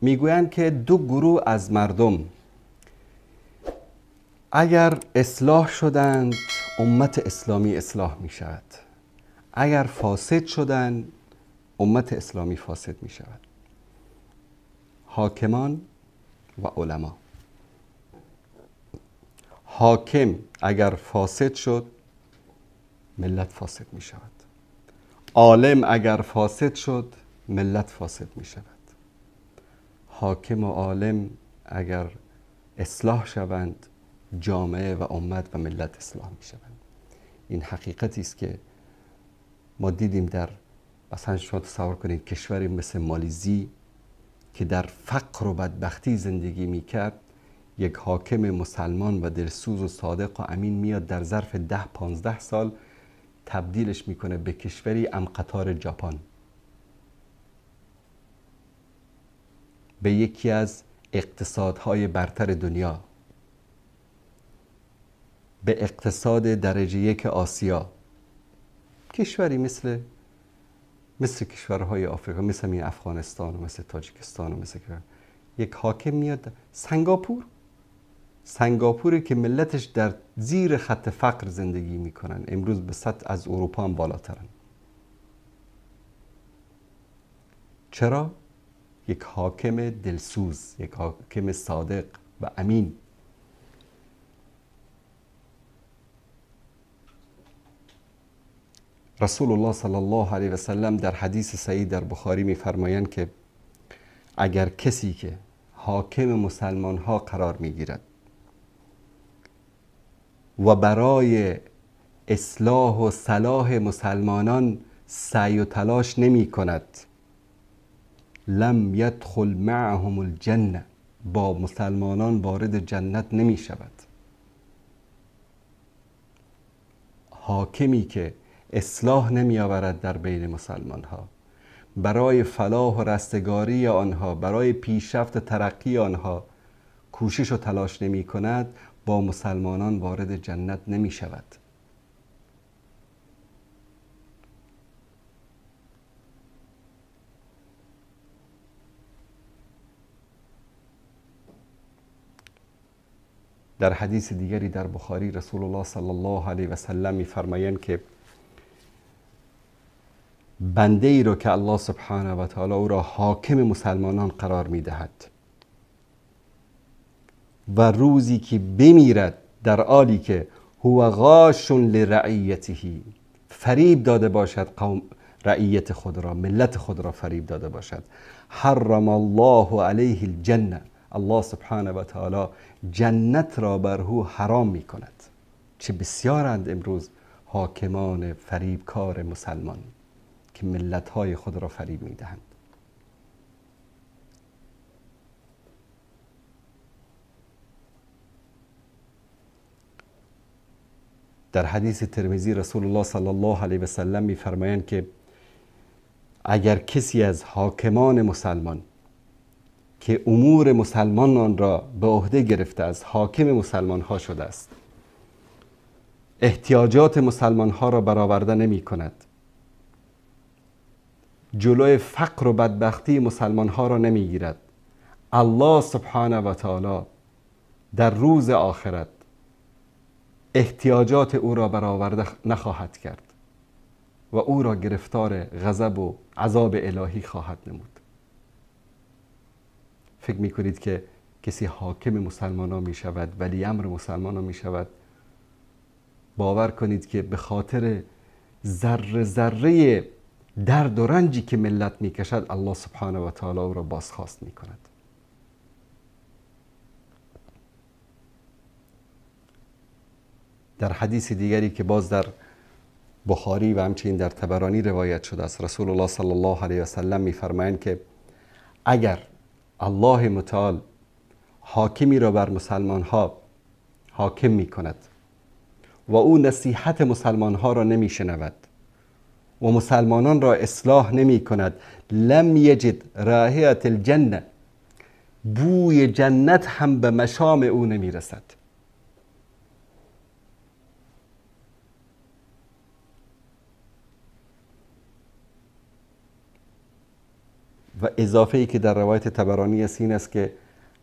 میگویند که دو گروه از مردم اگر اصلاح شدند امت اسلامی اصلاح می شود، اگر فاسد شدند امت اسلامی فاسد می شود. حاکمان و علما. حاکم اگر فاسد شد ملت فاسد می شود، عالم اگر فاسد شد ملت فاسد می شود. حاکم و عالم اگر اصلاح شوند جامعه و امت و ملت اصلاح می شوند. این حقیقتی است که ما دیدیم در مثلا شما تصور کنید کشوری مثل مالزی که در فقر و بدبختی زندگی می کرد، یک حاکم مسلمان و دلسوز و صادق و امین میاد در ظرف 10-15 سال تبدیلش میکنه به کشوری امقطار ژاپن، به یکی از اقتصادهای برتر دنیا، به اقتصاد درجه 1 آسیا. کشوری مثل کشورهای آفریقا، مثل این افغانستان و مثل تاجیکستان و مثل یک حاکم میاد. سنگاپوری که ملتش در زیر خط فقر زندگی میکنن، امروز به سطح از اروپا هم بالاترن. چرا؟ یک حاکم دلسوز، یک حاکم صادق و امین. رسول الله صلی الله علیه و سلم در حدیث صحیح در بخاری میفرمایند که اگر کسی که حاکم مسلمان ها قرار میگیرد و برای اصلاح و صلاح مسلمانان سعی و تلاش نمی کند، لم یدخل معهم الجنه، با مسلمانان وارد جنت نمی شود. حاکمی که اصلاح نمی آورد در بین مسلمان ها، برای فلاح و رستگاری آنها، برای پیشرفت و ترقی آنها کوشش و تلاش نمی کند، با مسلمانان وارد جنت نمی شود. در حدیث دیگری در بخاری رسول الله صلی الله علیه و سلم می فرمایند که بنده ای را که الله سبحانه و تعالی او را حاکم مسلمانان قرار می دهد و روزی که بمیرد در حالی که هو غاش لرعیته، فریب داده باشد قوم رعیت خود را، ملت خود را فریب داده باشد، حرم الله علیه الجنه، الله سبحانه و تعالی جنت را بر او حرام می کند. چه بسیارند امروز حاکمان فریبکار مسلمان که ملت‌های خود را فریب می‌دهند. در حدیث ترمذی رسول الله صلی الله علیه و سلم می‌فرمایند که اگر کسی از حاکمان مسلمان که امور مسلمانان را به عهده گرفته است، حاکم مسلمان ها شده است، احتیاجات مسلمان ها را برآورده نمی کند، جلوی فقر و بدبختی مسلمان ها را نمی گیرد، الله سبحانه و تعالی در روز آخرت احتیاجات او را برآورده نخواهد کرد و او را گرفتار غضب و عذاب الهی خواهد نمود. فکر میکنید که کسی حاکم مسلمان ها می شود، ولی امر مسلمان ها می شود، باور کنید که به خاطر ذره ذره درد و رنجی که ملت میکشد الله سبحانه و تعالی او را بازخواست میکند. در حدیث دیگری که باز در بخاری و همچنین در طبرانی روایت شده است، رسول الله صلی الله علیه و سلم میفرمایند که اگر الله متعال حاکمی را بر مسلمان ها حاکم می کند و او نصیحت مسلمان ها را نمی شنود و مسلمانان را اصلاح نمی کند، لم یجد رائحة الجنه، بوی جنت هم به مشام او نمی رسد. و اضافه ای که در روایت طبرانی است این است که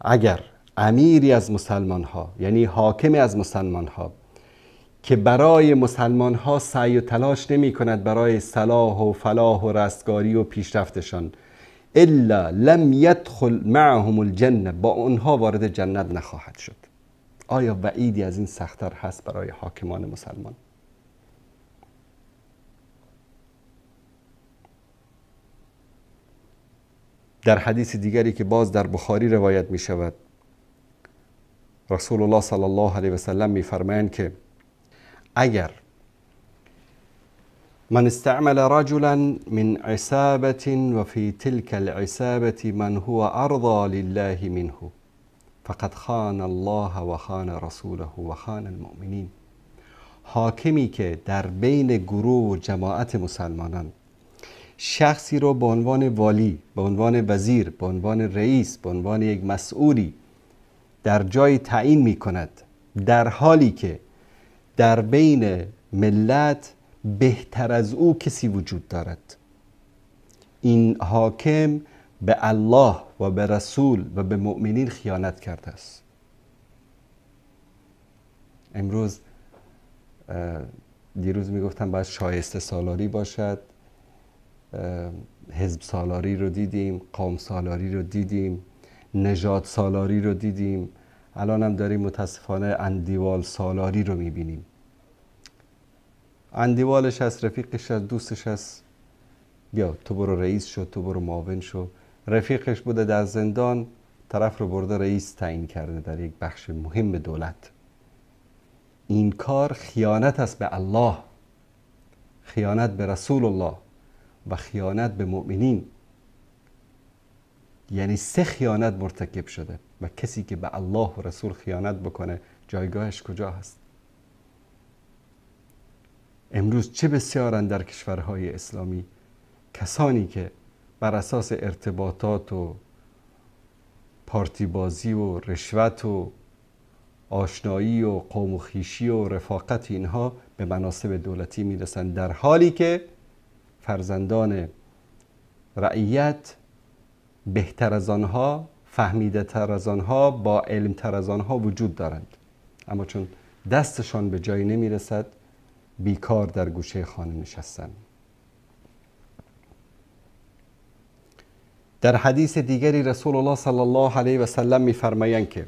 اگر امیری از مسلمان ها، یعنی حاکم از مسلمان ها که برای مسلمان ها سعی و تلاش نمی کند برای صلاح و فلاح و رستگاری و پیشرفتشان، الا لم يدخل معهم الجنه، با آنها وارد جنت نخواهد شد. آیا وعیدی از این سخت‌تر هست برای حاکمان مسلمان؟ در حدیث دیگری که باز در بخاری روایت می شود، رسول الله صلی الله علیه و سلم می فرمایند که اگر من استعمل رجلا من عصابة وفي تلك العصابة من هو أرضى لله منه فقد خان الله وخان رسوله وخان المؤمنین. حاکمی که در بین گروه و جماعت مسلمانان شخصی رو به عنوان والی، به عنوان وزیر، به عنوان رئیس، به عنوان یک مسئولی در جای تعیین می کند، در حالی که در بین ملت بهتر از او کسی وجود دارد، این حاکم به الله و به رسول و به مؤمنین خیانت کرده است. امروز دیروز میگفتم باید شایسته سالاری باشد، حزب سالاری رو دیدیم، قوم سالاری رو دیدیم، نژاد سالاری رو دیدیم، الان هم داریم متاسفانه اندیوال سالاری رو میبینیم. اندیوالش هست، رفیقش هست، دوستش هست، بیا تو برو رئیس شو، تو برو معاون شو. رفیقش بوده در زندان، طرف رو برده رئیس تعیین کرده در یک بخش مهم دولت. این کار خیانت است به الله، خیانت به رسول الله و خیانت به مؤمنین. یعنی سه خیانت مرتکب شده و کسی که به الله و رسول خیانت بکنه جایگاهش کجا هست؟ امروز چه بسیارند در کشورهای اسلامی کسانی که بر اساس ارتباطات و پارتی بازی و رشوت و آشنایی و قوم و خویشی و رفاقت اینها به مناصب دولتی میرسند، در حالی که فرزندان رعیت بهتر از آنها، فهمیده تر از آنها، با علم تر از آنها وجود دارند، اما چون دستشان به جایی نمیرسد بیکار در گوشه خانه نشستند. در حدیث دیگری رسول الله صلی الله علیه و سلم می‌فرمایند که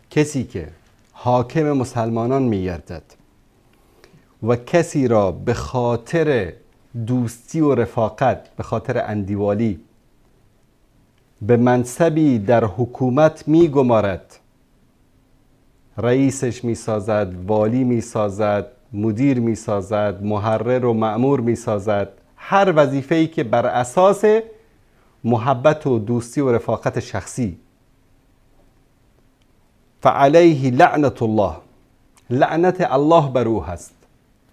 کسی که حاکم مسلمانان می‌گردد و کسی را به خاطر دوستی و رفاقت، به خاطر اندیوالی به منصبی در حکومت می‌گمارد، رئیسش می‌سازد، والی می‌سازد، مدیر می‌سازد، محرر و مأمور می‌سازد، هر وظیفه‌ای که بر اساس محبت و دوستی و رفاقت شخصی، فعلیه لعنت الله، لعنت الله بر او هست.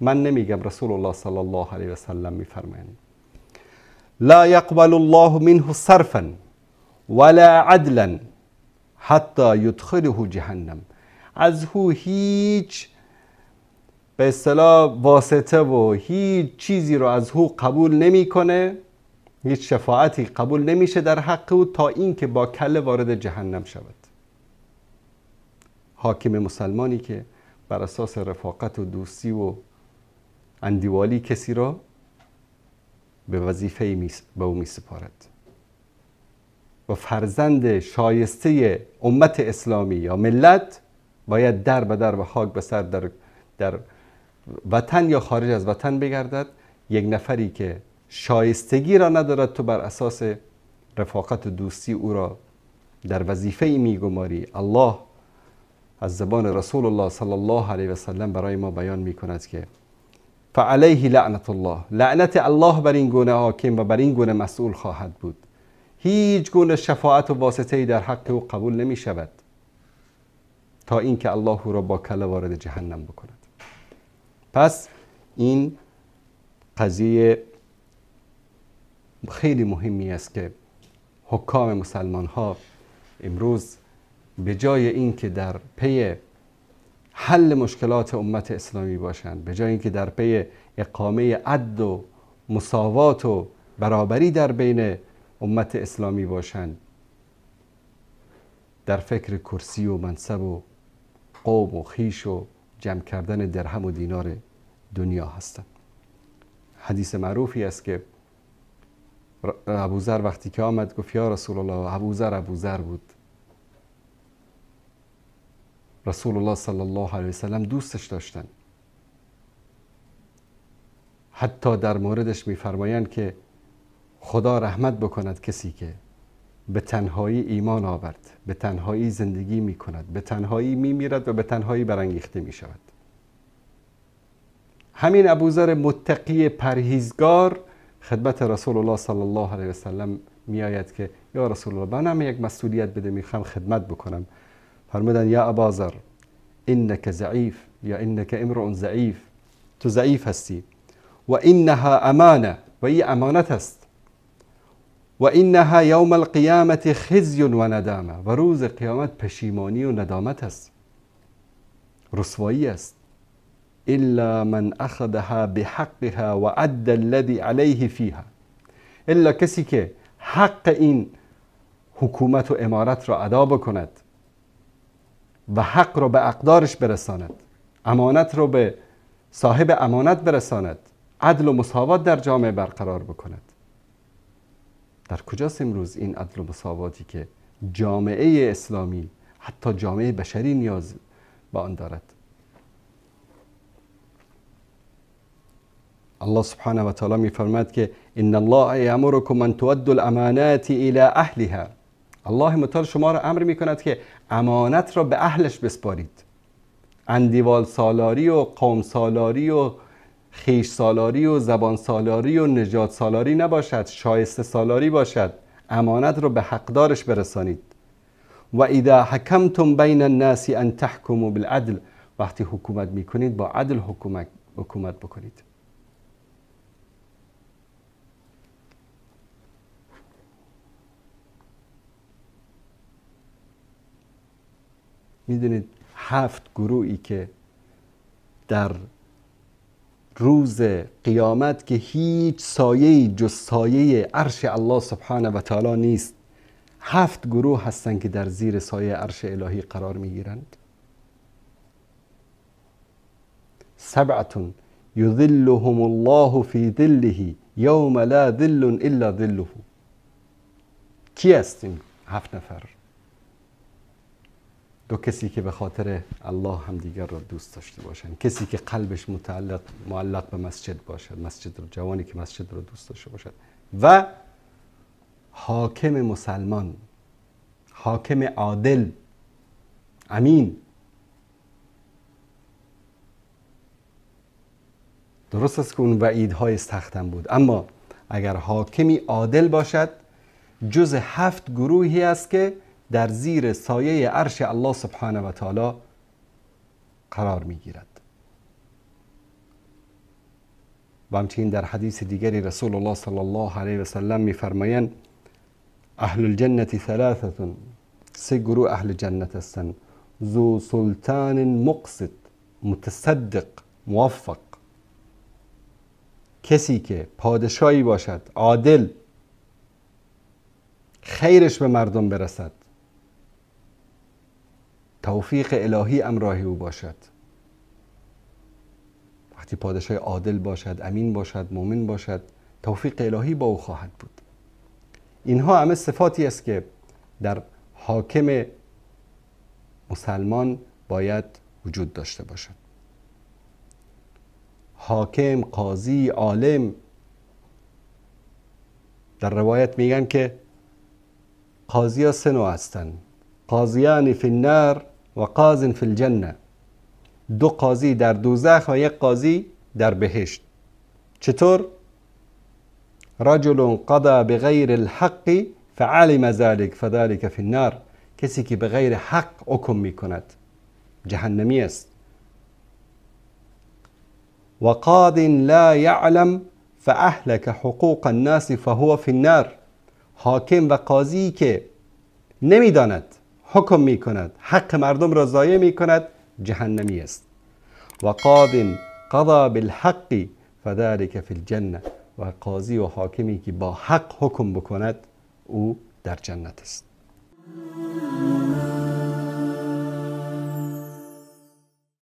من نمیگم، رسول الله صلی الله علیه و سلم میفرمایند لا یقبل الله منه صرفا ولا عدلا حتی یدخله جهنم. از او هیچ به اصطلاح واسطه و هیچ چیزی رو از او قبول نمیکنه، هیچ شفاعتی قبول نمیشه در حق او تا اینکه با کله وارد جهنم شود. حاکم مسلمانی که بر اساس رفاقت و دوستی و اندیوالی کسی را به وظیفه به او می سپارد و فرزند شایسته امت اسلامی یا ملت باید در به در و خاک به سر در وطن یا خارج از وطن بگردد. یک نفری که شایستگی را ندارد تو بر اساس رفاقت و دوستی او را در وظیفه می گماری. الله از زبان رسول الله صلی الله علیه و سلم برای ما بیان می کند که فعلیه لعنت الله، لعنت الله بر این گونه حاکم و بر این گونه مسئول خواهد بود. هیچ گونه شفاعت و واسطه‌ای در حق او قبول نمی شود تا اینکه الله او را با کله وارد جهنم بکند. پس این قضیه خیلی مهمی است که حکام مسلمان ها امروز به جای اینکه در پی حل مشکلات امت اسلامی باشند، به جای اینکه در پی اقامه عدل و مساوات و برابری در بین امت اسلامی باشند در فکر کرسی و منصب و قوم و خویش و جمع کردن درهم و دینار دنیا هستند. حدیث معروفی است که ابوذر وقتی که آمد گفت یا رسول الله، ابوذر ابوذر بود، رسول الله صلی الله علیه وسلم دوستش داشتن، حتی در موردش میفرمایند که خدا رحمت بکند کسی که به تنهایی ایمان آورد، به تنهایی زندگی میکند، به تنهایی میمیرد و به تنهایی برانگیخته میشود. همین ابوذر متقی پرهیزگار خدمت رسول الله صلی الله علیه وسلم میآید که یا رسول الله منم یک مسئولیت بده، میخوام خدمت بکنم. فرمودن یا اباذر انک ضعیف یا انک امرؤ ضعیف، تو ضعیف هستی، و انها امانه، و این امانت است، و انها یوم القیامت خزی و ندامه، و روز قیامت پشیمانی و ندامت است، رسوایی است. الا من اخذها بحقها و ادى الذی علیه فیها، الا کسی که حق این حکومت و امارت را ادا بکند و حق را به اقدارش برساند، امانت را به صاحب امانت برساند، عدل و مساوات در جامعه برقرار بکند. در کجاست امروز این عدل و مساواتی که جامعه اسلامی حتی جامعه بشری نیاز به آن دارد؟ الله سبحانه و تعالی می‌فرماید که ان الله یامرکم ان تؤدوا الامانات الی اهلها. الله متعال شما را امر می‌کند که امانت را به اهلش بسپارید. اندیوال سالاری و قوم سالاری و خویش سالاری و زبان سالاری و نژاد سالاری نباشد، شایسته سالاری باشد. امانت را به حقدارش برسانید. و اذا حکمتم بین الناس ان تحکموا بالعدل، وقتی حکومت میکنید با عدل حکومت بکنید. میدونید 7 گروهی که در روز قیامت که هیچ سایه‌ای جز سایه عرش الله سبحانه و تعالی نیست، 7 گروه هستند که در زیر سایه عرش الهی قرار میگیرند. 7 یظلهم الله فی ظله یوم لا ظل الا ظله. کی هستیم 7 نفر؟ دو کسی که به خاطر الله هم دیگر را دوست داشته باشند، کسی که قلبش معلق به مسجد باشد، مسجد رو، جوانی که مسجد را دوست داشته باشد، و حاکم مسلمان، حاکم عادل، امین. درست است که اون وعیدهای سختم بود، اما اگر حاکمی عادل باشد جز 7 گروهی است که در زیر سایه عرش الله سبحانه و تعالی قرار میگیرد. و همچنین در حدیث دیگری رسول الله صلی الله علیه و سلم میفرمایند اهل الجنة ثلاثة، 3 گروه اهل جنت هستند: ذو سلطان مقسط، متصدق، موفق. کسی که پادشاهی باشد، عادل، خیرش به مردم برسد، توفیق الهی امراهی او باشد. وقتی پادشاه عادل باشد، امین باشد، مؤمن باشد، توفیق الهی با او خواهد بود. اینها همه صفاتی است که در حاکم مسلمان باید وجود داشته باشد. حاکم، قاضی، عالم. در روایت میگن که قاضی ها 3 نوع هستند: قاضیان فی النار و قاض فی الجنه. 2 قاضی در دوزخ و 1 قاضی در بهشت. چطور؟ رجل قضى بغیر الحق فعلم ذلك فذلك فی النار. کسی که به غیر حق حکم میکند جهنمی است. و قاض لا یعلم فاهلك حقوق الناس فهو فی النار. حاکم و قاضی که نمیداند حکم میکند، حق مردم را ضایع میکند، جهنمی است. و قاض قضا بالحق فذلك فی الجنه. و قاضی و حاکمی که با حق حکم بکند او در جنت است.